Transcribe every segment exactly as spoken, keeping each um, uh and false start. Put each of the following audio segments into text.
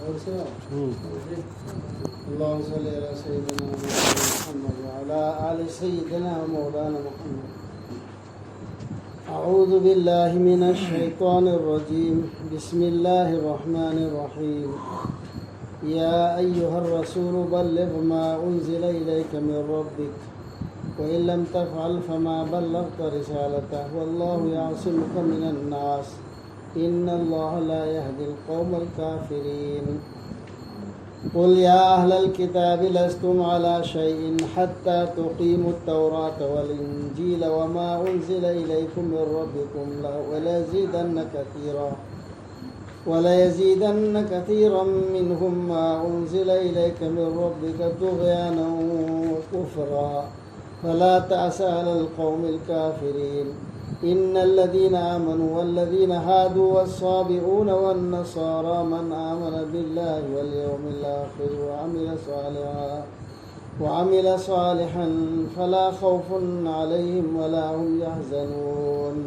اللهم صل على سيدنا محمد وعلى آل سيدنا ومولانا محمد. أعوذ بالله من الشيطان الرجيم. بسم الله الرحمن الرحيم. يا أيها الرسول بلغ ما أنزل إليك من ربك، وإن لم تفعل فما بلغت رسالته، والله يعصمك من الناس، إن الله لا يهدي القوم الكافرين. قل يا أهل الكتاب لستم على شيء حتى تقيموا التوراة والإنجيل وما أنزل إليكم من ربكم، وليزيدن كثيرا، وليزيدن كثيرا منهم ما أنزل إليك من ربك طغيانا وكفرا، فلا تأس على القوم الكافرين. إن الذين آمنوا والذين هادوا والصابئون والنصارى من آمن بالله واليوم الآخر وعمل صالحا، وعمل صالحا فلا خوف عليهم ولا هم يحزنون.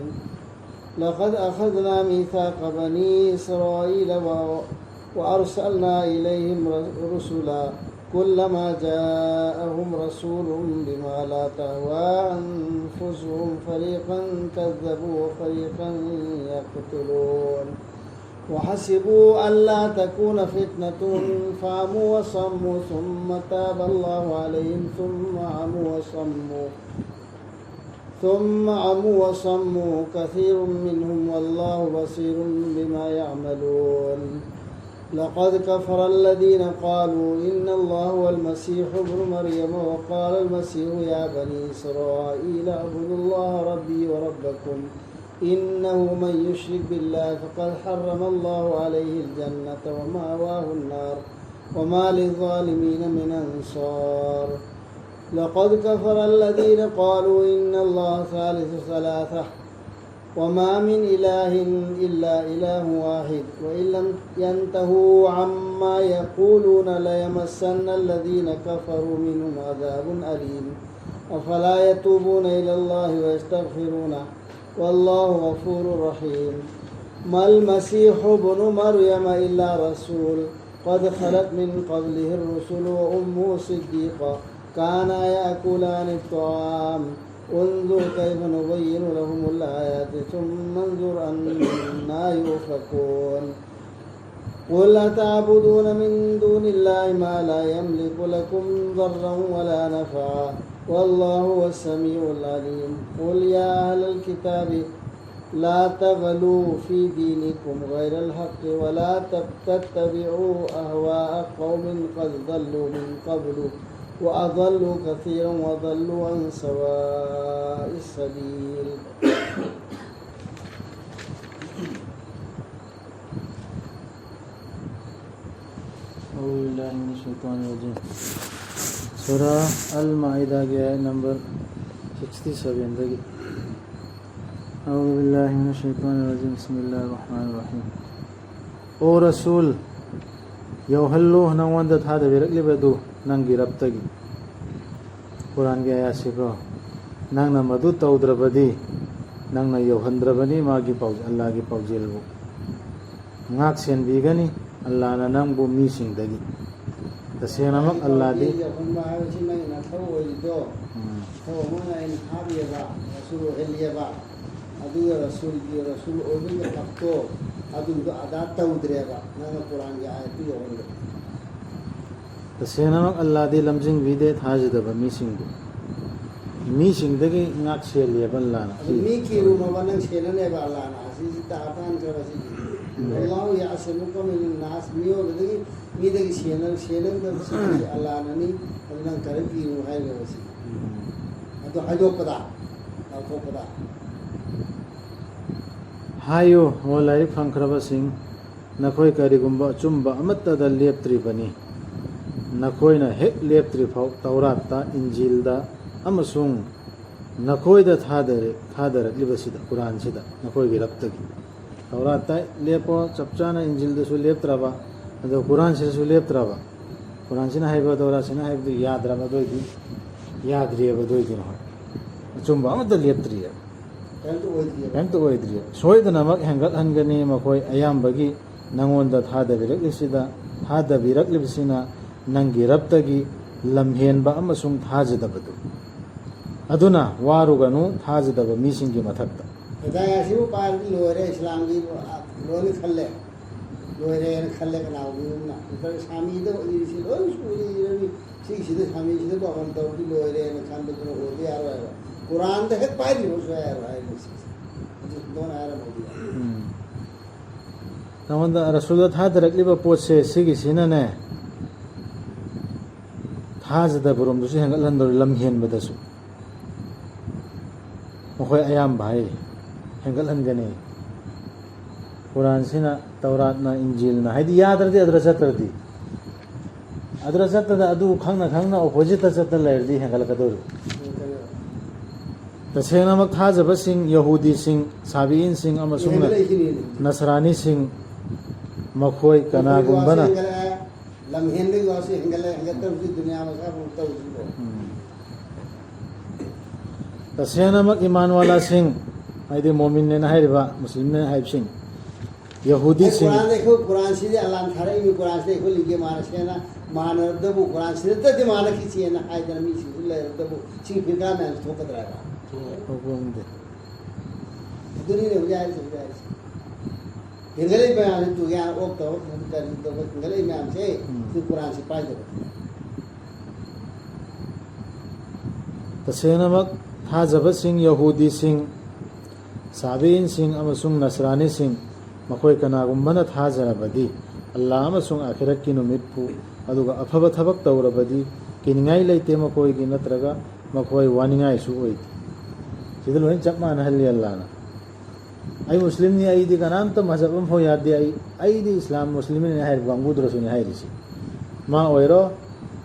لقد أخذنا ميثاق بني إسرائيل و-، وأرسلنا إليهم رسلا، كلما جاءهم رسول بما لا تهوى أنفسهم فريقا كذبوا وفريقا يقتلون، وحسبوا ألا تكون فتنة فعموا وصموا ثم تاب الله عليهم ثم عموا وصموا ثم عموا وصموا كثير منهم والله بصير بما يعملون. لقد كفر الذين قالوا إن الله هو المسيح ابن مريم وقال المسيح يا بني إسرائيل اعبدوا الله ربي وربكم إنه من يشرك بالله فقد حرم الله عليه الجنة ومأواه النار وما للظالمين من أنصار. لقد كفر الذين قالوا إن الله ثالث ثلاثة وما من إله إلا إله واحد وإن لم ينتهوا عما يقولون ليمسن الذين كفروا منهم عذاب أليم. أفلا يتوبون إلى الله ويستغفرونه والله غفور رحيم. ما المسيح ابن مريم إلا رسول قد خلت من قبله الرسل وأمه صديقة كانا يأكلان الطعام انظر كيف نبين لهم الآيات ثم انظر أنا يؤفكون. قل أتعبدون من دون الله ما لا يملك لكم ضرا ولا نفعا والله هو السميع العليم. قل يا أهل الكتاب لا تغلوا في دينكم غير الحق ولا تتبعوا أهواء قوم قد ضلوا من قبل وأضلوا كثيرا وضلوا عن سواء السبيل. أعوذ بالله من الشيطان الرجيم. ꯁꯨꯔꯥ ꯑꯜ ꯃꯥꯏꯗꯥꯒꯤ ꯑꯥꯌꯠ number sixty ꯁꯚꯦꯟꯗꯒꯤ. أعوذ بالله من الشيطان الرجيم. بسم الله الرحمن الرحيم. ꯑꯣ ꯔꯁꯨꯜ, ꯌꯧꯍꯜꯂꯨ ꯅꯪꯉꯣꯟꯗ ꯊꯥꯗꯕꯤꯔꯛꯂꯤꯕꯗꯨ ꯅꯪꯒꯤ ꯔꯕꯇꯒꯤ꯫ ꯀꯨꯔꯥꯟꯒꯤ ꯑꯥꯌꯠꯁꯤꯀꯣ, ꯅꯪꯅ ꯃꯗꯨ ꯇꯧꯗ꯭ꯔꯕꯗꯤ ꯅꯪꯅ ꯌꯧꯍꯟꯗ꯭ꯔꯕꯅꯤ ꯃꯥꯒꯤ ꯄꯥꯎ-, ꯑꯜꯂꯥꯍꯒꯤ ꯄꯥꯎꯖꯦꯜꯕꯨ꯫ ꯉꯥꯛ ꯁꯦꯟꯕꯤꯒꯅꯤ ꯑꯜꯂꯥꯍꯅ ꯅꯪꯕꯨ ꯃꯤꯁꯤꯡꯗꯒꯤ꯫ ꯇꯁꯦꯡꯅꯃꯛ ꯑꯜꯂꯥꯍꯗꯤ ꯄꯥꯎꯖꯦꯜ ꯌꯧꯍꯟꯕ ꯍꯥꯏꯕꯁꯤ ꯅꯪꯒꯤ ꯅꯊꯧ ꯑꯣꯏꯔꯤꯗꯣ꯫ ꯎꯝ꯫ ꯅꯊꯧ ꯑꯃꯅ ꯑꯩꯅ ꯊꯥꯕꯤꯑꯕ, ꯔꯁꯨꯜ ꯑꯣꯏꯍꯜꯂꯤꯑꯕ꯫ ꯑꯗꯨꯒ ꯔꯁꯨꯜꯒꯤ, ꯔꯁꯨꯜ ꯑꯣꯏꯕꯒꯤ ꯍꯛꯇꯣ ꯑꯗꯨꯗꯣ ꯑꯗꯥ ꯇꯧꯗ꯭ꯔꯦꯕ, ꯅꯪꯅ ꯀꯨꯔꯥꯟꯒꯤ ꯑꯥꯌꯠꯇꯨ ꯌꯧꯍꯟꯕꯗ꯫ ꯇꯁꯦꯡꯅꯃꯛ ꯑꯜꯂꯥꯍꯗꯤ ꯂꯝꯖꯤꯡꯕꯤꯗꯦ ꯊꯥꯖꯗꯕ ꯃꯤꯁꯤꯡꯕꯨ꯫ ꯃꯤꯁꯤꯡꯗꯒꯤ ꯉꯥꯛ ꯁꯦꯜꯂꯤꯑꯕ ꯑꯜꯂꯥꯍꯅ꯫ ꯑꯗꯨ ꯃꯤ ꯀꯤꯔꯨꯝꯃꯕ ꯅꯪ ꯁꯦꯟꯅꯅꯦꯕ ꯑꯜꯂꯥꯍꯅ꯫ ꯑꯁꯤꯁꯤ ꯇꯥ-, ꯇꯥꯍꯟꯈ꯭ꯔꯕ ꯁꯤꯒꯤ꯫ ꯎꯝ. والله يعصمك من الناس, ꯃꯤꯑꯣꯏꯕꯗꯒꯤ, ꯃꯤꯗꯒꯤ ꯁꯦꯟꯅ-, ꯁꯦꯟꯅꯒꯗꯕꯁꯤꯡꯁꯤ ꯑꯜꯂꯥꯍꯅꯅꯤ, ꯑꯗꯨ ꯅꯪ ꯈꯔ ꯀꯤꯔꯨ ꯍꯥꯏꯔꯦꯕ ꯁꯤ꯫ ꯎꯝ. ꯑꯗꯨ ꯍꯥꯏꯗꯣꯛꯄꯗ, ꯂꯥꯎꯊꯣꯛꯄꯗ꯫ ꯍꯥꯏꯌꯨ, ꯑꯣ ꯂꯥꯏꯔꯤꯛ ꯐꯪꯈ꯭ꯔꯕꯁꯤꯡ, ꯅꯈꯣꯏ ꯀꯔꯤꯒꯨꯝꯕ ꯑꯆꯨꯝꯕ ꯑꯃꯠꯇꯗ ꯂꯦꯞꯇ꯭ꯔꯤꯕꯅꯤ꯫ ꯅꯈꯣꯏꯅ ꯍꯦꯛ ꯂꯦꯞꯇ꯭ꯔꯤꯐꯥꯎ ꯇꯧꯔꯥꯠꯇ, ꯏꯟꯖꯤꯜꯗ ꯑꯃꯁꯨꯡ ꯅꯈꯣꯏꯗ ꯊꯥꯗꯔ-, ꯊꯥꯗꯔꯛꯂꯤꯕꯁꯤꯗ, ꯀꯨꯔꯥꯟꯁꯤꯗ, ꯅꯈꯣꯏꯒꯤ ꯔꯕꯇꯒꯤ꯫ ꯇꯧꯔꯥꯠꯇ ꯂꯦꯞꯄꯣ, ꯆꯞ ꯆꯥꯅ ꯏꯟꯖꯤꯜꯗꯁꯨ ꯂꯦꯞꯇ꯭ꯔꯕ, ꯑꯗꯣ ꯀꯨꯔꯥꯟꯁꯤꯗꯁꯨ ꯂꯦꯞꯇ꯭ꯔꯕ꯫ ꯀꯨꯔꯥꯟꯁꯤꯅ ꯍꯥꯏꯕ, ꯇꯧꯔꯥꯠꯁꯤꯅ ꯍꯥꯏꯕꯗꯨ ꯌꯥꯗ꯭ꯔꯕ, ꯑꯗꯨ ꯑꯣꯏꯗꯤ ꯌꯥꯗ꯭ꯔꯤꯑꯕ, ꯑꯗꯨ ꯑꯣꯏꯗꯤ ꯅꯈꯣꯏ ꯑꯆꯨꯝꯕ ꯑꯃꯠꯇ ꯂꯦꯞꯇ꯭ꯔꯤꯑꯕ꯫ ꯀꯔꯤꯝꯇ ꯑꯣꯏꯗ꯭ꯔꯤꯑꯕ꯫ ꯀꯔꯤꯝꯇ ꯑꯣꯏꯗ꯭ꯔꯤꯑꯕ꯫ ꯁꯣꯏꯗꯅꯃꯛ ꯍꯦꯟꯒꯠꯍꯟꯒꯅꯤ ꯃꯈꯣꯏ ꯑꯌꯥꯝꯕꯒꯤ ꯅꯉꯣꯟꯗ ꯊꯥꯗꯕꯤꯔꯛꯂꯤꯁꯤꯗ꯫ ꯊꯥꯗꯕꯤꯔꯛꯂꯤꯕꯁꯤꯅ ꯅꯪꯒꯤ ꯔꯕꯇꯒꯤ ꯂꯝꯍꯦꯟꯕ ꯑꯃꯁꯨꯡ ꯊꯥꯖꯗꯕꯗꯨ꯫ ꯑꯗꯨꯅ ꯋꯥꯔꯨꯒꯅꯨ ꯊꯥꯖꯗꯕ ꯃꯤꯁꯤꯡꯒꯤ ꯃꯊꯛꯇ꯫ ꯍꯤꯗꯥꯌꯥꯁꯤꯕꯨ ꯄꯥꯏꯔꯗꯤ ꯂꯣꯏꯔꯦ, ꯏꯁꯂꯥꯝꯒꯤ ꯂꯣꯏꯅ ꯈꯜꯂꯦ꯫ ꯂꯣꯏꯔꯦꯅ ꯈꯜꯂꯦ ꯀꯅꯥꯒꯨꯝꯕ ꯑꯃꯅ꯫ ꯅꯠꯇ꯭ꯔꯒ ꯁꯥꯃꯤꯗ ꯏꯔꯤꯁꯤ ꯂꯣꯏ ꯁꯨꯔꯦ ꯏꯔꯅꯤ꯫ ꯁꯤꯒꯤꯁꯤꯗ ꯁꯥꯃꯤꯁꯤꯗ ꯄꯥꯕꯟ ꯇꯧꯔꯗꯤ ꯂꯣꯏꯔꯦꯅ ꯈꯟꯕꯗꯨꯅ ꯑꯣꯏꯕ ꯌꯥꯔꯣꯏ ꯍꯥꯏꯕ꯫ ꯀꯨꯔꯥꯟꯗ ꯍꯦꯛ ꯄꯥꯏꯗ꯭ꯔꯤꯕꯁꯨ ꯌꯥꯔꯣꯏ ꯍꯥꯏꯔꯤꯅꯤ ꯁꯤꯁꯦ꯫ ꯍꯧꯖꯤꯛ ꯗꯣꯟ ꯍꯥꯏꯔꯝꯃꯗꯤ꯫ ꯎꯝ꯫ ꯅꯉꯣꯟꯗ ꯔꯁꯨꯜꯗ ꯊꯥꯗꯔꯛꯂꯤꯕ ꯄꯣꯠꯁꯦ ꯁꯤꯒꯤꯁꯤꯅꯅꯦ, ꯊꯥꯖꯗꯕꯔꯣꯝꯗꯁꯨ ꯍꯦꯟꯒꯠꯍꯟꯗꯧꯔꯤ, ꯂꯝ ꯍꯦꯟꯕꯗꯁꯨ꯫ ꯃꯈꯣꯏ ꯑꯌꯥꯝꯕ ꯍꯥꯏꯔꯤ, ꯍꯦꯟꯒꯠꯍꯟꯒꯅꯤ꯫ ꯀꯨꯔꯥꯟꯁꯤꯅ, ꯇꯧꯔꯥꯠꯅ, ꯏꯟꯖꯤꯜꯅ, ꯍꯥꯏꯗꯤ ꯌꯥꯗ꯭ꯔꯗꯤ ꯑꯗꯨꯗ ꯆꯠꯇ꯭ꯔꯗꯤ, ꯑꯗꯨꯗ ꯆꯠꯇꯅ ꯑꯗꯨ ꯈꯪꯅ ꯈꯪꯅ ꯑꯣꯄꯣꯖꯤꯠꯇ ꯆꯠꯇ ꯂꯩꯔꯗꯤ ꯍꯦꯟꯒꯠꯂꯛꯀꯗꯧꯔꯤ꯫ ꯇꯁꯦꯡꯅꯃꯛ ꯊꯥꯖꯕꯁꯤꯡ, ꯌꯍꯨꯗꯤꯁꯤꯡ, ꯁꯥꯕꯤꯏꯟꯁꯤꯡ ꯑꯃꯁꯨꯡ ꯍꯦꯟꯒꯠꯂꯛꯏꯁꯤꯅꯤ꯫ ꯅꯁꯔꯥꯅꯤꯁꯤꯡ, ꯃꯈꯣꯏ ꯀꯅꯥꯒꯨꯝꯕꯅ ꯍꯦꯟꯒꯠꯂꯛꯑꯦ, ꯂꯝ ꯍꯦꯟꯕꯒꯤ ꯋꯥꯁꯨ ꯍꯦꯟꯒꯠꯂꯛꯑꯦ, ꯍꯦꯟꯒꯠꯇꯕꯁꯨ ꯗꯨꯅꯤꯌꯥ ꯃꯁꯥꯕꯨ ꯇꯧꯔꯤꯁꯤꯕꯣ꯫ ꯎꯝ꯫ ꯇꯁꯦꯡꯅꯃꯛ ꯏꯃꯥꯟꯋꯥꯂꯥꯁꯤꯡ, ꯍꯥꯏꯗꯤ ꯃꯣꯃꯤꯟꯅꯦꯅ ꯍꯥꯏꯔꯤꯕ, ꯃꯨꯁꯂꯤꯝꯅꯦ ꯍꯥꯏꯕꯁꯤꯡ, ꯌꯍꯨꯗꯤꯁꯤꯡ꯫ ꯑꯩ ꯀꯨꯔꯥꯟꯗ ꯑꯩꯈꯣꯏ, ꯀꯨꯔꯥꯟꯁꯤꯗꯤ ꯑꯜꯂꯥꯍꯅ ꯊꯥꯔꯛꯏꯕ ꯀꯨꯔꯥꯟꯁꯤꯗ ꯑꯩꯈꯣꯏ ꯂꯤꯡꯒꯦ ꯃꯥꯟꯅꯁꯦꯅ, ꯃꯥꯟꯅꯔꯕꯗꯕꯨ ꯀꯨꯔꯥꯟꯁꯤꯗꯇꯗꯤ ꯃꯥꯟꯅꯈꯤꯁꯦꯅ ꯍꯥꯏꯗꯅ ꯃꯤꯁꯤꯡꯁꯨ ꯂꯩꯔꯕꯗꯕꯨ ꯁꯤꯒꯤ ꯐꯤꯔꯀꯥ ꯃꯌꯥꯝꯁꯤ ꯊꯣꯛꯀꯗ꯭ꯔꯥ ꯍꯥꯏꯕ? ꯊꯣꯛꯑꯣꯏ꯫ ꯑꯗꯨꯅꯤꯅꯦ ꯍꯧꯖꯤꯛ ꯍꯥꯏꯔꯤꯁꯦ, ꯍꯧꯖꯤꯛ ꯍꯥꯏꯔꯤꯁꯦ꯫ ꯍꯦꯟꯒꯠꯂꯛꯏ ꯃꯌꯥꯝꯁꯤ ꯇꯨꯒ꯭ꯌꯥꯟ ꯑꯣꯛ ꯇꯧꯕ, ꯀꯔꯤ ꯇꯧꯕ, ꯍꯦꯟꯒꯠꯂꯛꯏ ꯃꯌꯥꯝꯁꯦ, ꯎꯝ꯫ ꯁꯤ ꯀꯨꯔꯥꯟꯁꯤ ꯄꯥꯏꯗꯕ꯫ ꯇꯁꯦꯡꯅꯃꯛ ꯊꯥꯖꯕꯁꯤꯡ, ꯌꯍꯨꯗꯤꯁꯤꯡ, ꯁꯥꯕꯤꯏꯟꯁꯤꯡ ꯑꯃꯁꯨꯡ ꯅꯁꯔꯥꯅꯤꯁꯤꯡ, ꯃꯈꯣꯏ ꯀꯅꯥꯒꯨꯝꯕꯅ ꯊꯥꯖꯔꯕꯗꯤ, ꯑꯜꯂꯥꯍ ꯑꯃꯁꯨꯡ ꯑꯥꯈꯤꯔꯠꯀꯤ ꯅꯨꯃꯤꯠꯄꯨ, ꯑꯗꯨꯒ ꯑꯐꯕ ꯊꯕꯛ ꯇꯧꯔꯕꯗꯤ, ꯀꯤꯅꯤꯡꯉꯥꯏ ꯂꯩꯇꯦ ꯃꯈꯣꯏꯒꯤ ꯅꯠꯇ꯭ꯔꯒ ꯃꯈꯣꯏ ꯋꯥꯅꯤꯡꯉꯥꯏꯁꯨ ꯑꯣꯏꯗꯦ꯫ ꯁꯤꯗ ꯂꯣꯏꯅ ꯆꯞ ꯃꯥꯟꯅꯍꯜꯂꯤ ꯑꯜꯂꯥꯍꯅ꯫ ꯑꯩ ꯃꯨꯁꯂꯤꯝꯅꯤ, ꯑꯩꯗꯤ ꯀꯅꯥꯝꯇ ꯃꯖꯍꯕ ꯑꯃꯐꯥꯎ ꯌꯥꯗꯦ, ꯑꯩ, ꯑꯩꯗꯤ ꯏꯁꯂꯥꯝ ꯃꯨꯁꯂꯤꯝꯅꯤ ꯍꯥꯏꯔꯤꯕ ꯀꯥꯡꯕꯨꯗꯨꯔꯁꯨꯅꯤ ꯍꯥꯏꯔꯤꯁꯤ꯫ ꯃꯥ ꯑꯣꯏꯔꯣ,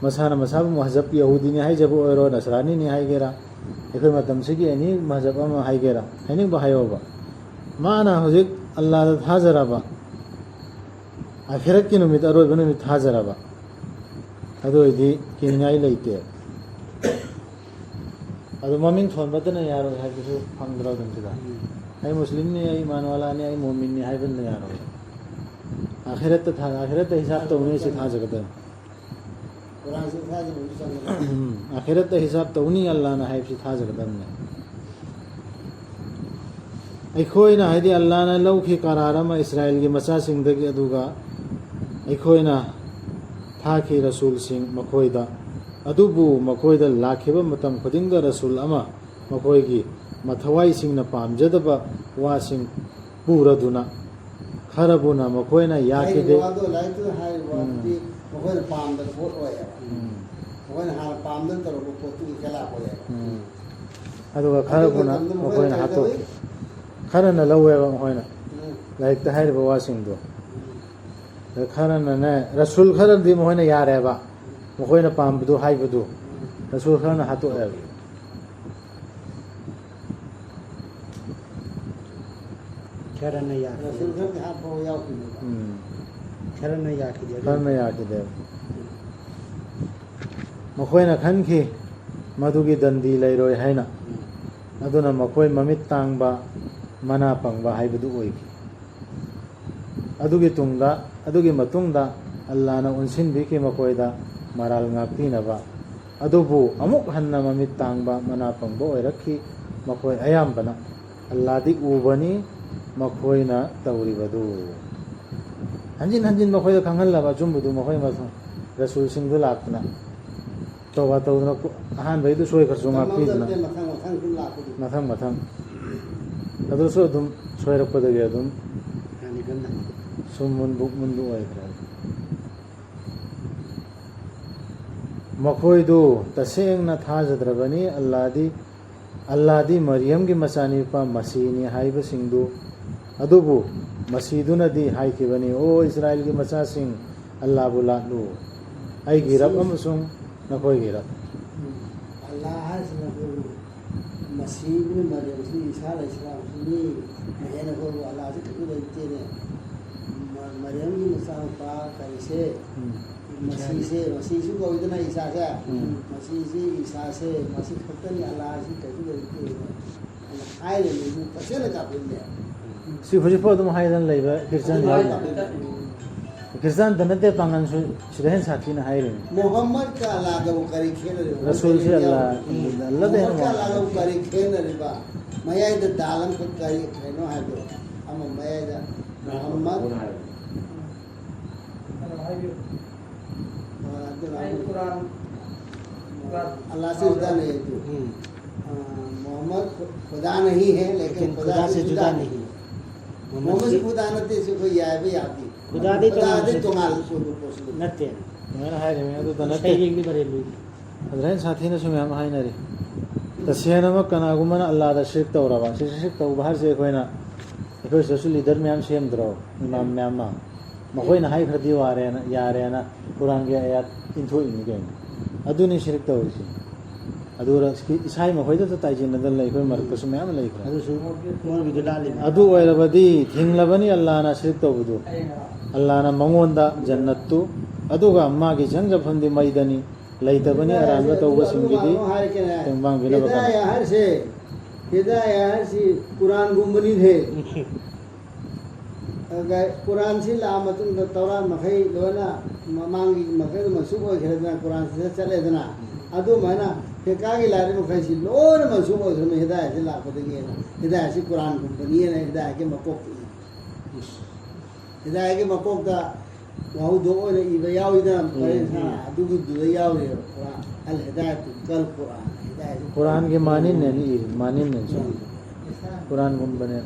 ꯃꯁꯥꯅ ꯃꯁꯥꯕꯨ ꯃꯖꯍꯕ ꯌꯍꯨꯗꯤꯅꯤ ꯍꯥꯏꯖꯕ ꯑꯣꯏꯔꯣ, ꯅꯁꯔꯥꯅꯤꯅꯤ ꯍꯥꯏꯒꯦꯔꯥ, ꯑꯩꯈꯣꯏ ꯃꯇꯝꯁꯤꯒꯤ ꯑꯦꯅꯤ ꯃꯖꯍꯕ ꯑꯃ ꯍꯥꯏꯒꯦꯔꯥ, ꯍꯥꯏꯅꯤꯡꯕ ꯍꯥꯏꯌꯣꯕ, ꯃꯥꯅ ꯍꯧꯖꯤꯛ ꯑꯜꯂꯥꯗ ꯊꯥꯖꯔꯕ, ꯑꯥꯈꯤꯔꯠꯀꯤ ꯅꯨꯃꯤꯠ, ꯑꯔꯣꯏꯕ ꯅꯨꯃꯤꯠ ꯊꯥꯖꯔꯕ, ꯑꯗꯨ ꯑꯣꯏꯗꯤ ꯀꯤꯅꯤꯡꯉꯥꯏ ꯂꯩꯇꯦ꯫ ꯑꯗꯨ ꯃꯃꯤꯡ ꯊꯣꯟꯕꯗꯅ ꯌꯥꯔꯣꯏ ꯍꯥꯏꯕꯗꯨꯁꯨ ꯐꯪꯗ꯭ꯔꯣ ꯑꯗꯨꯝ ꯁꯤꯗ? ꯎꯝ꯫ ꯑꯩ ꯃꯨꯁꯂꯤꯝꯅꯤ, ꯑꯩ ꯏꯃꯥꯟꯋꯥꯂꯥꯅꯤ, ꯑꯩ ꯃꯣꯃꯤꯟꯅꯤ ꯍꯥꯏꯕꯗꯨꯅ ꯌꯥꯔꯣꯏ꯫ ꯑꯥꯈꯤꯔꯠꯇ ꯊꯥ-, ꯑꯥꯈꯤꯔꯠꯇ ꯍꯤꯁꯥꯕ ꯇꯧꯅꯤ ꯁꯤ ꯊꯥꯖꯒꯗꯕꯅꯤ꯫ ꯀꯨꯔꯥꯟꯁꯨ ꯊꯥꯖꯕꯁꯨ ꯆꯪꯒꯗꯕꯅꯤ꯫ ꯎꯝ, ꯑꯥꯈꯤꯔꯠꯇ ꯍꯤꯁꯥꯕ ꯇꯧꯅꯤ ꯑꯜꯂꯥꯅ ꯍꯥꯏꯕꯁꯤ ꯊꯥꯖꯒꯗꯕꯅꯤ꯫ ꯑꯩꯈꯣꯏꯅ, ꯍꯥꯏꯗꯤ ꯑꯜꯂꯥꯅ ꯂꯧꯈꯤ ꯀꯔꯥꯔ ꯑꯃ ꯏꯁꯔꯥꯏꯜꯒꯤ ꯃꯆꯥꯁꯤꯡꯗꯒꯤ, ꯑꯗꯨꯒ ꯑꯩꯈꯣꯏꯅ ꯊꯥꯈꯤ ꯔꯁꯨꯜꯁꯤꯡ ꯃꯈꯣꯏꯗ, ꯑꯗꯨꯕꯨ ꯃꯈꯣꯏꯗ ꯂꯥꯛꯈꯤꯕ ꯃꯇꯝ ꯈꯨꯗꯤꯡꯗ ꯔꯁꯨꯜ ꯑꯃ ꯃꯈꯣꯏꯒꯤ ꯃꯊꯋꯥꯏꯁꯤꯡꯅ ꯄꯥꯝꯖꯗꯕ ꯋꯥꯁꯤꯡ ꯄꯨꯔꯗꯨꯅ, ꯈꯔꯕꯨꯅ ꯃꯈꯣꯏꯅ ꯌꯥꯈꯤꯗꯦ꯫ ꯍꯥꯏꯔꯤꯕ ꯋꯥꯗꯣ, ꯂꯥꯏꯔꯤꯛꯇꯨꯗ ꯍꯥꯏꯔꯤꯕ ꯎꯝ꯫ ꯋꯥꯗꯨꯗꯤ ꯃꯈꯣꯏꯅ ꯄꯥꯝꯗꯕ ꯄꯣꯠ ꯑꯣꯏꯌꯦꯕ꯫ ꯎꯝ꯫ ꯃꯈꯣꯏꯅ ꯍꯥꯟꯅ ꯄꯥꯝꯗꯅ ꯇꯧꯔꯛꯄ ꯄꯣꯠꯇꯨꯒꯤ ꯈꯦꯂꯥꯞ ꯑꯣꯏꯌꯦꯕ꯫ ꯎꯝ꯫ ꯑꯗꯨꯒ ꯑꯗꯨ ꯈꯔꯕꯨꯅ ꯃꯇꯝꯗ ꯃꯈꯣꯏꯅ ꯃꯈꯣꯏꯅ ꯀꯩꯗꯧꯏ? ꯍꯥꯠꯇꯣꯛꯈꯤ꯫ ꯈꯔꯅ ꯂꯧꯋꯦꯕ ꯃꯈꯣꯏꯅ ꯎꯝ꯫ ꯂꯥꯏꯔꯤꯛꯇ ꯍꯥꯏꯔꯤꯕ ꯋꯥꯁꯤꯡꯗꯣ꯫ ꯎꯝ꯫ ꯑꯗ ꯈꯔꯅꯅꯦ, ꯔꯁꯨꯜ ꯈꯔꯗꯤ ꯃꯈꯣꯏꯅ ꯌꯥꯔꯦꯕ, ꯃꯈꯣꯏꯅ ꯄꯥꯝꯕꯗꯨ ꯍꯥꯏꯕꯗꯨ꯫ ꯎꯝ꯫ ꯔꯁꯨꯜ ꯈꯔꯅ ꯍꯥꯠꯇꯣꯛꯑꯦꯕ꯫ ꯈꯔꯅ ꯌꯥꯈꯤꯗꯦ꯫ ꯔꯁꯨꯜ ꯈꯔꯗꯤ ꯍꯥꯠꯄ ꯌꯥꯎꯈꯤꯅꯦꯕ꯫ ꯎꯝ꯫ ꯈꯔꯅ ꯌꯥꯈꯤꯗꯦ꯫ ꯈꯔꯅ ꯌꯥꯈꯤꯗꯦꯕ꯫ ꯃꯈꯣꯏꯅ ꯈꯟꯈꯤ ꯃꯗꯨꯒꯤ ꯗꯟꯗꯤ ꯂꯩꯔꯣꯏ ꯍꯥꯏꯅ꯫ ꯎꯝ꯫ ꯑꯗꯨꯅ ꯃꯈꯣꯏ ꯃꯃꯤꯠ ꯇꯥꯡꯕ, ꯃꯅꯥ ꯄꯪꯕ ꯍꯥꯏꯕꯗꯨ ꯑꯣꯏꯈꯤ꯫ ꯑꯗꯨꯒꯤ ꯇꯨꯡꯗ, ꯑꯗꯨꯒꯤ ꯃꯇꯨꯡꯗ ꯑꯜꯂꯥꯅ ꯑꯣꯟꯁꯤꯟꯕꯤꯈꯤ ꯃꯈꯣꯏꯗ ꯃꯔꯥꯜ ꯉꯥꯛꯄꯤꯅꯕ꯫ ꯑꯗꯨꯕꯨ ꯑꯃꯨꯛ ꯍꯟꯅ ꯃꯃꯤꯠ ꯇꯥꯡꯕ, ꯃꯅꯥ ꯄꯪꯕ ꯑꯣꯏꯔꯛꯈꯤ ꯃꯈꯣꯏ ꯑꯌꯥꯝꯕꯅ꯫ ꯑꯜꯂꯥꯗꯤ ꯎꯕꯅꯤ ꯃꯈꯣꯏꯅ ꯇꯧꯔꯤꯕꯗꯨ꯫ ꯍꯟꯖꯤꯟ ꯍꯟꯖꯤꯟ ꯃꯈꯣꯏꯗ ꯈꯪꯍꯜꯂꯕ ꯑꯆꯨꯝꯕꯗꯨ ꯃꯈꯣꯏ ꯃꯊꯪ ꯔꯁꯨꯜꯁꯤꯡꯗꯨ ꯂꯥꯛꯇꯅ ꯇꯧꯕ ꯇꯧꯗꯅ ꯀꯨ-, ꯑꯍꯥꯟꯕꯩꯗꯨ ꯁꯣꯏꯈ꯭ꯔꯁꯨ ꯉꯥꯛꯄꯤꯗꯅ꯫ ꯃꯊꯪ, ꯃꯊꯪ, ꯃꯊꯪ ꯁꯨꯝ ꯂꯥꯛꯄꯗꯨ꯫ ꯃꯊꯪ, ꯃꯊꯪ꯫ ꯑꯗꯨꯁꯨ ꯑꯗꯨꯝ ꯁꯣꯏꯔꯛꯄꯗꯒꯤ ꯑꯗꯨꯝ ꯍꯥꯟꯅ ꯀꯟꯅ꯫ ꯁꯨꯝ ꯃꯨꯟꯕꯨ, ꯃꯨꯟꯕꯨ ꯑꯣꯏꯈ꯭ꯔꯦ꯫ ꯃꯈꯣꯏꯗꯨ ꯇꯁꯦꯡꯅ ꯊꯥꯖꯗ꯭ꯔꯕꯅꯤ꯫ ꯑꯜꯂꯥꯗꯤ, ꯑꯜꯂꯥꯗꯤ ꯃꯔꯤꯌꯝꯒꯤ ꯃꯆꯥꯅꯨꯄꯥ ꯃꯁꯤꯅꯤ ꯍꯥꯏꯕꯁꯤꯡꯗꯨ꯫ ꯑꯗꯨꯕꯨ ꯃꯁꯤꯗꯨꯅꯗꯤ ꯍꯥꯏꯈꯤꯕꯅꯤ, "ꯑꯣ ꯏꯁꯔꯥꯏꯜꯒꯤ ꯃꯆꯥꯁꯤꯡ, ꯑꯜꯂꯥꯕꯨ ꯂꯥꯠꯂꯨ, ꯑꯩꯒꯤ ꯔꯕ ꯑꯃꯁꯨꯡ ꯅꯈꯣꯏꯒꯤ ꯔꯕ"꯫ ꯑꯜꯂꯥ ꯍꯥꯏꯁꯤꯅ ꯑꯩꯈꯣꯏꯒꯤ ꯃꯁꯤꯍ ꯏꯕꯅ ꯃꯔꯤꯌꯝꯁꯤ, ꯏꯁꯥ ꯑꯂꯩꯍꯤꯁꯁꯂꯥꯝꯁꯤ ꯃꯤ ꯃꯍꯦꯟꯅ ꯑꯩꯈꯣꯏꯕꯨ ꯑꯜꯂꯥꯁꯤ ꯀꯩꯁꯨ ꯂꯩꯇꯦꯅꯦ꯫ ꯃ-, ꯃꯔꯤꯌꯝꯒꯤ ꯃꯆꯥꯅꯨꯄꯥ ꯀꯔꯤꯁꯦ? ꯎꯝ꯫ ꯃꯁꯤꯁꯦ, ꯃꯁꯤꯁꯨ ꯀꯧꯏꯗꯅ ꯏꯁꯥꯁꯦ꯫ ꯎꯝ꯫ ꯃꯁꯤꯁꯤ ꯏꯁꯥꯁꯦ, ꯃꯁꯤ ꯈꯛꯇꯅꯤ ꯑꯜꯂꯥꯁꯤ ꯀꯩꯁꯨ ꯂꯩꯇꯦꯅ ꯍꯥꯏꯔꯤꯕꯁꯤ ꯇꯁꯦꯡꯅ ꯀꯥꯐꯤꯔꯅꯦ꯫ ꯁꯤ ꯍꯧꯖꯤꯛꯐꯥꯎ ꯑꯗꯨꯝ ꯍꯥꯏꯗꯅ ꯂꯩꯕ ꯈ꯭ꯔꯤꯁꯇꯤꯌꯥꯟ ꯑꯗꯨꯝ ꯌꯥꯎꯔꯤ꯫ ꯍꯥꯏꯗꯅ ꯂꯩꯕ꯫ ꯈ꯭ꯔꯤꯁꯇꯥꯟꯗ ꯅꯠꯇꯦ, ꯄꯥꯡꯒꯜꯁꯨ ꯁꯤꯗ ꯍꯦꯟꯅ ꯁꯥꯊꯤꯅ ꯍꯥꯏꯔꯤꯅꯤ꯫ ꯃꯣꯍꯝꯃꯗꯀ ꯑꯜꯂꯥꯍꯒꯕꯨ ꯀꯔꯤ ꯈꯦꯠꯅꯔꯤꯕ? ꯔꯁꯨꯜꯁꯤ ꯑꯜꯂꯥꯍ, ꯑꯜꯂꯥꯍꯗ ꯍꯦꯟꯅ ꯃꯣꯍꯝꯃꯗꯀ ꯋꯥꯡꯉꯤ꯫ ꯑꯜꯂꯥꯍꯒꯕꯨ ꯀꯔꯤ ꯈꯦꯠꯅꯔꯤꯕ? ꯃꯌꯥꯏꯗ ꯗꯥꯜ ꯑꯃꯈꯛ ꯀꯔꯤ ꯀꯩꯅꯣ ꯍꯥꯏꯕꯗꯣ? ꯑꯃ ꯃꯌꯥꯏꯗ ꯃꯣꯍꯝꯃꯗ꯫ ꯑꯗꯨꯅ ꯑꯩ ꯀꯨꯔꯥꯟ, ꯀꯨꯔꯥꯟ ꯑꯜꯂꯥꯍ ꯁꯦ ꯖꯨꯗꯥ ꯅꯍꯤ ꯍꯥꯏ ꯇꯨ꯫ ꯎꯝ꯫ ꯑ, ꯃꯣꯍꯝꯃꯗ ꯈꯨꯗꯥ ꯅꯍꯤ ꯍꯥꯏ, ꯂꯦꯀꯤꯟ ꯈꯨꯗꯥ ꯁꯦ ꯖꯨꯗꯥ ꯅꯍꯤ꯫ ꯃꯣꯍꯝꯃꯗ ꯈꯨꯗꯥ ꯅꯠꯇꯦ, ꯁꯤ ꯑꯩꯈꯣꯏ ꯌꯥꯏꯕ ꯌꯥꯗꯦ꯫ ꯈꯨꯗꯥꯗꯤ ꯈꯨꯗꯥꯗꯤ ꯇꯣꯉꯥꯟ ꯇꯣꯉꯥꯟ ꯄꯣꯠꯁꯨ ꯅꯠꯇꯦ꯫ ꯑꯗꯨꯃꯥꯏꯅ ꯍꯥꯏꯔꯤꯕꯅꯤ, ꯑꯗꯨꯗ ꯅꯠꯇꯦ꯫ ꯁꯩꯔꯦꯡꯗꯤ ꯃꯔꯦꯜ ꯂꯨꯏ꯫ ꯑꯗꯨꯃꯥꯏꯅ ꯁꯥꯊꯤꯅꯁꯨ ꯃꯌꯥꯝ ꯍꯥꯏꯅꯔꯤ꯫ ꯇꯁꯦꯡꯅꯃꯛ ꯀꯅꯥꯒꯨꯝꯕꯅ ꯑꯜꯂꯥꯗ ꯁꯤꯔꯛ ꯇꯧꯔꯕ, ꯁꯤ ꯁꯤꯔꯛ ꯇꯧꯕ ꯍꯥꯏꯁꯦ ꯑꯩꯈꯣꯏꯅ, ꯑꯩꯈꯣꯏ ꯁꯤꯗꯁꯨ ꯂꯤꯗꯔ ꯃꯌꯥꯝ ꯁꯦꯝꯗ꯭ꯔꯣ, ꯏꯃꯥꯝ ꯃꯌꯥꯝ ꯑꯃ? ꯃꯈꯣꯏꯅ ꯍꯥꯏꯈ꯭ꯔꯗꯤ ꯋꯥꯔꯦꯅ, ꯌꯥꯔꯦꯅ ꯀꯨꯔꯥꯟꯒꯤ ꯑꯌꯥꯠ ꯏꯟꯊꯣꯛꯏꯅꯤ ꯀꯩꯅꯣ꯫ ꯑꯗꯨꯅꯤ ꯁꯤꯔꯛ ꯇꯧꯔꯤꯁꯤ꯫ ꯑꯗꯨꯒ ꯏꯁꯥꯏ ꯃꯈꯣꯏꯗꯇ ꯇꯥꯏꯁꯤꯟꯅꯗꯅ ꯂꯩ, ꯑꯩꯈꯣꯏ ꯃꯔꯛꯇꯁꯨ ꯃꯌꯥꯝ ꯑꯃ ꯂꯩꯈ꯭ꯔꯦ꯫ ꯑꯗꯨꯁꯨ ꯃꯣꯏꯒꯤꯗꯨ ꯂꯥꯜꯂꯤꯅꯤ꯫ ꯑꯗꯨ ꯑꯣꯏꯔꯕꯗꯤ ꯊꯤꯡꯂꯕꯅꯤ ꯑꯜꯂꯥꯅ ꯁꯤꯔꯛ ꯇꯧꯕꯗꯨ꯫ ꯑꯜꯂꯥꯅ ꯃꯉꯣꯟꯗ ꯖꯟꯅꯠꯇꯨ, ꯑꯗꯨꯒ ꯃꯥꯒꯤ ꯆꯪꯖꯐꯝꯗꯤ ꯃꯩꯗꯅꯤ꯫ ꯂꯩꯇꯕꯅꯤ ꯑꯔꯥꯟꯕ ꯇꯧꯕꯁꯤꯡꯒꯤꯗꯤ꯫ ꯍꯤꯗꯥꯌꯥ ꯍꯥꯏꯔꯤꯁꯦ, ꯇꯦꯡꯕꯥꯡ ꯄꯤꯅꯕ ꯀꯅꯥ? ꯍꯤꯗꯥꯌꯥ ꯍꯥꯏꯔꯤꯁꯤ ꯀꯨꯔꯥꯟꯒꯨꯝꯕꯅꯤꯅꯦ꯫ ꯑꯗꯨꯒ ꯀꯨꯔꯥꯟꯁꯤ ꯂꯥꯛꯑ ꯃꯇꯨꯡꯗ ꯇꯧꯔꯥ ꯃꯈꯩ ꯂꯣꯏꯅ ꯃꯃꯥꯡꯒꯤ ꯃꯈꯩꯗꯣ ꯃꯟꯁꯨꯈ ꯑꯣꯏꯈ꯭ꯔꯦꯗꯅ, ꯀꯨꯔꯥꯟꯁꯤꯗ ꯆꯠꯂꯦꯗꯅ꯫ ꯑꯗꯨꯃꯥꯏꯅ ꯐꯤꯀꯥꯒꯤ ꯂꯥꯏꯔꯤꯛ ꯃꯈꯩꯁꯤ ꯂꯣꯏꯅ ꯃꯟꯁꯨꯈ ꯑꯣꯏꯈ꯭ꯔꯕꯅꯤ ꯍꯤꯗꯥꯌꯥꯁꯤ ꯂꯥꯛꯄꯗꯒꯤꯅ꯫ ꯍꯤꯗꯥꯌꯥꯁꯤ ꯀꯨꯔꯥꯟꯒꯨꯝꯕꯅꯤꯅ ꯍꯤꯗꯥꯌꯥꯒꯤ ꯃꯀꯣꯛꯇ ꯏ꯫ ꯍꯤꯗꯥꯌꯥꯒꯤ ꯃꯀꯣꯛꯇ ꯋꯥꯍꯧꯗꯣꯛ ꯑꯣꯏꯅ ꯏꯕ ꯌꯥꯎꯏꯗꯅ, ꯎꯝ, ꯄꯔꯦꯡ ꯁꯥꯅ, ꯎꯝ꯫ ꯑꯗꯨꯒꯤꯗꯨꯗ ꯌꯥꯎꯔꯤꯕ ꯀꯨꯔꯥꯟ, ꯑꯜ ꯍꯤꯗꯥꯌꯥꯇꯨ ꯀꯜ ꯀꯨꯔꯥꯟ, ꯍꯤꯗꯥꯌꯥꯇꯨ ꯀꯨꯔꯥꯟꯒꯤ ꯃꯥꯅꯤꯟꯅꯅꯤ ꯏꯔꯤ, ꯃꯥꯅꯤꯟꯅꯅꯤ꯫ ꯎꯝ꯫ ꯀꯨꯔꯥꯟꯒꯨꯝꯕꯅꯦ꯫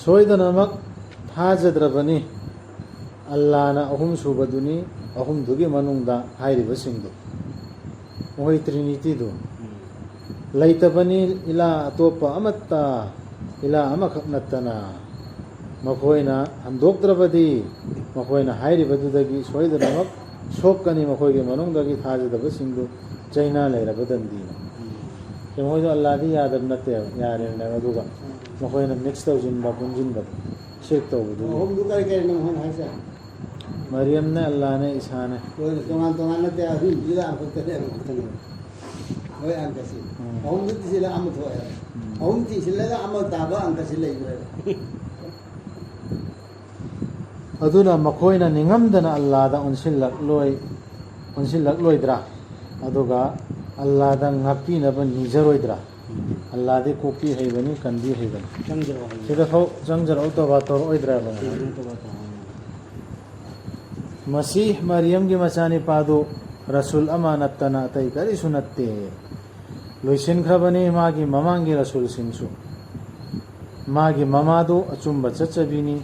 ꯁꯣꯏꯗꯅꯃꯛ ꯊꯥꯖꯗ꯭ꯔꯕꯅꯤ꯫ ꯑꯜꯂꯥꯅ ꯑꯍꯨꯝꯁꯨꯕꯗꯨꯅꯤ, ꯑꯍꯨꯝꯗꯨꯒꯤ ꯃꯅꯨꯡꯗ ꯍꯥꯏꯔꯤꯕꯁꯤꯡꯗꯨ꯫ ꯃꯈꯣꯏ ꯇ꯭ꯔꯤꯅꯤꯇꯤꯗꯨ꯫ ꯎꯝ꯫ ꯂꯩꯇꯕꯅꯤ ꯏꯂꯥ ꯑꯇꯣꯞꯄ ꯑꯃꯠꯇ, ꯏꯂꯥ ꯑꯃꯈꯛ ꯅꯠꯇꯅ꯫ ꯃꯈꯣꯏꯅ ꯍꯟꯗꯣꯛꯇ꯭ꯔꯕꯗꯤ, ꯃꯈꯣꯏꯅ ꯍꯥꯏꯔꯤꯕꯗꯨꯗꯒꯤ ꯁꯣꯏꯗꯅꯃꯛ ꯁꯣꯛꯀꯅꯤ, ꯃꯈꯣꯏꯒꯤ ꯃꯅꯨꯡꯗꯒꯤ ꯊꯥꯖꯗꯕꯁꯤꯡꯗꯨ ꯆꯩꯅꯥ ꯂꯩꯔꯕ ꯗꯟꯗꯤꯅ꯫ ꯎꯝ꯫ ꯃꯈꯣꯏꯗꯣ ꯑꯜꯂꯥꯗꯤ ꯌꯥꯗꯕ ꯅꯠꯇꯦꯕ, ꯌꯥꯔꯤꯕꯅꯦꯕ, ꯑꯗꯨꯒ ꯎꯝ꯫ ꯃꯈꯣꯏꯅ ꯃꯤꯛꯁ ꯇꯧꯁꯤꯟꯕ, ꯄꯨꯟꯁꯤꯟꯕꯗꯣ꯫ ꯁꯤꯔꯛ ꯇꯧꯕꯗꯨꯒꯤ꯫ ꯑꯍꯨꯝꯗꯨ ꯀꯔꯤ ꯀꯔꯤꯅꯣ ꯃꯣꯏꯅ ꯍꯥꯏꯁꯦ? ꯃꯔꯤꯌꯝꯅꯦ, ꯑꯜꯂꯥꯅꯦ, ꯏꯁꯥꯅꯦ꯫ ꯂꯣꯏꯅ ꯇꯣꯉꯥꯟ ꯇꯣꯉꯥꯟ ꯅꯠꯇꯦ, ꯑꯍꯨꯝꯗꯨꯗ ꯑꯃꯈꯛꯇꯅꯦ꯫ ꯑꯃꯈꯛꯇꯅꯦ꯫ ꯃꯣꯏ ꯑꯪꯀꯁꯤ꯫ ꯎꯝ꯫ ꯑꯍꯨꯝꯗꯨ ꯊꯤꯖꯤꯜꯂ ꯑꯃ ꯊꯣꯛꯑꯦ꯫ ꯎꯝ꯫ ꯑꯍꯨꯝ ꯊꯤꯖꯤꯜꯂꯒ ꯑꯃ ꯇꯥꯕ ꯑꯪꯀꯁꯤ ꯂꯩꯕ꯭ꯔꯥ? ꯑꯗꯨꯅ ꯃꯈꯣꯏꯅ ꯅꯤꯡꯉꯝꯗꯅ ꯑꯜꯂꯥꯗ ꯑꯣꯟꯁꯤꯜꯂꯛꯂꯣꯏ, ꯑꯣꯟꯁꯤꯜꯂꯛꯂꯣꯏꯗ꯭ꯔꯥ? ꯑꯗꯨꯒ ꯑꯜꯂꯥꯗ ꯉꯥꯛꯄꯤꯅꯕ ꯅꯤꯖꯔꯣꯏꯗ꯭ꯔꯥ? ꯑꯜꯂꯥꯗꯤ ꯀꯣꯛꯄꯤ ꯍꯩꯕꯅꯤ, ꯀꯟꯕꯤ ꯍꯩꯕꯅꯤ꯫ ꯆꯪꯖꯔꯛꯑꯣ ꯍꯥꯏꯕꯅꯤ꯫ ꯁꯤꯗ ꯐꯥꯎ ꯆꯪꯖꯔꯛꯑꯣ, ꯇꯣꯕꯥ ꯇꯧꯔꯛꯑꯣꯏꯗ꯭ꯔꯥ ꯍꯥꯏꯕꯅꯤ꯫ ꯆꯪꯖꯔꯛꯑꯣ, ꯇꯣꯕꯥ ꯇꯧꯔꯛꯑꯣ ꯍꯥꯏꯕꯅꯤ꯫ ꯃꯁꯤꯍ ꯃꯔꯤꯌꯝꯒꯤ ꯃꯆꯥꯅꯤꯄꯥꯗꯨ ꯔꯁꯨꯜ ꯑꯃ ꯅꯠꯇꯅ ꯑꯇꯩ ꯀꯔꯤꯁꯨ ꯅꯠꯇꯦ꯫ ꯂꯣꯏꯁꯤꯟꯈ꯭ꯔꯕꯅꯤ ꯃꯥꯒꯤ ꯃꯃꯥꯡꯒꯤ ꯔꯁꯨꯜꯁꯤꯡꯁꯨ꯫ ꯃꯥꯒꯤ ꯃꯃꯥꯗꯨ ꯑꯆꯨꯝꯕ ꯆꯠꯆꯕꯤꯅꯤ꯫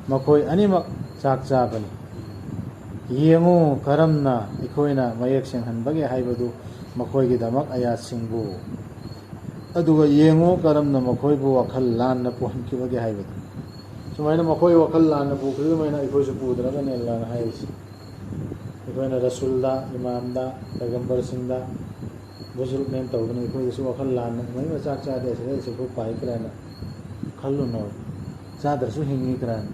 ꯃꯈꯣꯏ ꯑꯅꯤꯃꯛ ꯆꯥꯛ ꯆꯥꯕꯅꯤ꯫ ꯌꯦꯡꯉꯨ ꯀꯔꯝꯅ ꯑꯩꯈꯣꯏꯅ ꯃꯌꯦꯛ ꯁꯦꯡꯍꯟꯕꯒꯦ ꯍꯥꯏꯕꯗꯨ ꯃꯈꯣꯏꯒꯤꯗꯃꯛ ꯑꯌꯥꯠꯁꯤꯡꯕꯨ꯫ ꯑꯗꯨꯒ ꯌꯦꯡꯉꯨ ꯀꯔꯝꯅ ꯃꯈꯣꯏꯕꯨ ꯋꯥꯈꯜ ꯂꯥꯟꯅ ꯄꯨꯍꯟꯈꯤꯕꯒꯦ ꯍꯥꯏꯕꯗꯨ꯫ ꯁꯨꯃꯥꯏꯅ ꯃꯈꯣꯏ ꯋꯥꯈꯜ ꯂꯥꯟꯅ ꯄꯨꯈ꯭ꯔꯤꯕꯃꯥꯏꯅ ꯑꯩꯈꯣꯏꯁꯨ ꯄꯨꯗ꯭ꯔꯕꯅꯤ ꯑꯜꯂꯥꯅ ꯍꯥꯏꯔꯤꯁꯤ꯫ ꯑꯩꯈꯣꯏꯅ ꯔꯁꯨꯜꯗ, ꯏꯃꯥꯝꯗ, ꯄꯩꯒꯝꯕꯔꯁꯤꯡꯗ ꯕꯨꯖꯨꯔꯨꯛꯅꯦꯅ ꯇꯧꯗꯅ ꯑꯩꯈꯣꯏꯗꯁꯨ ꯋꯥꯈꯜ ꯂꯥꯟꯅ ꯃꯩ ꯃꯆꯥꯛ ꯆꯥꯗꯦ, ꯑꯁꯤꯗ ꯑꯩꯁꯨ ꯄꯥꯏꯈ꯭ꯔꯦꯅ ꯈꯜꯂꯨꯅꯣ꯫ ꯆꯥꯗ꯭ꯔꯁꯨ ꯍꯤꯡꯉꯤ ꯀꯔꯥꯏꯅ꯫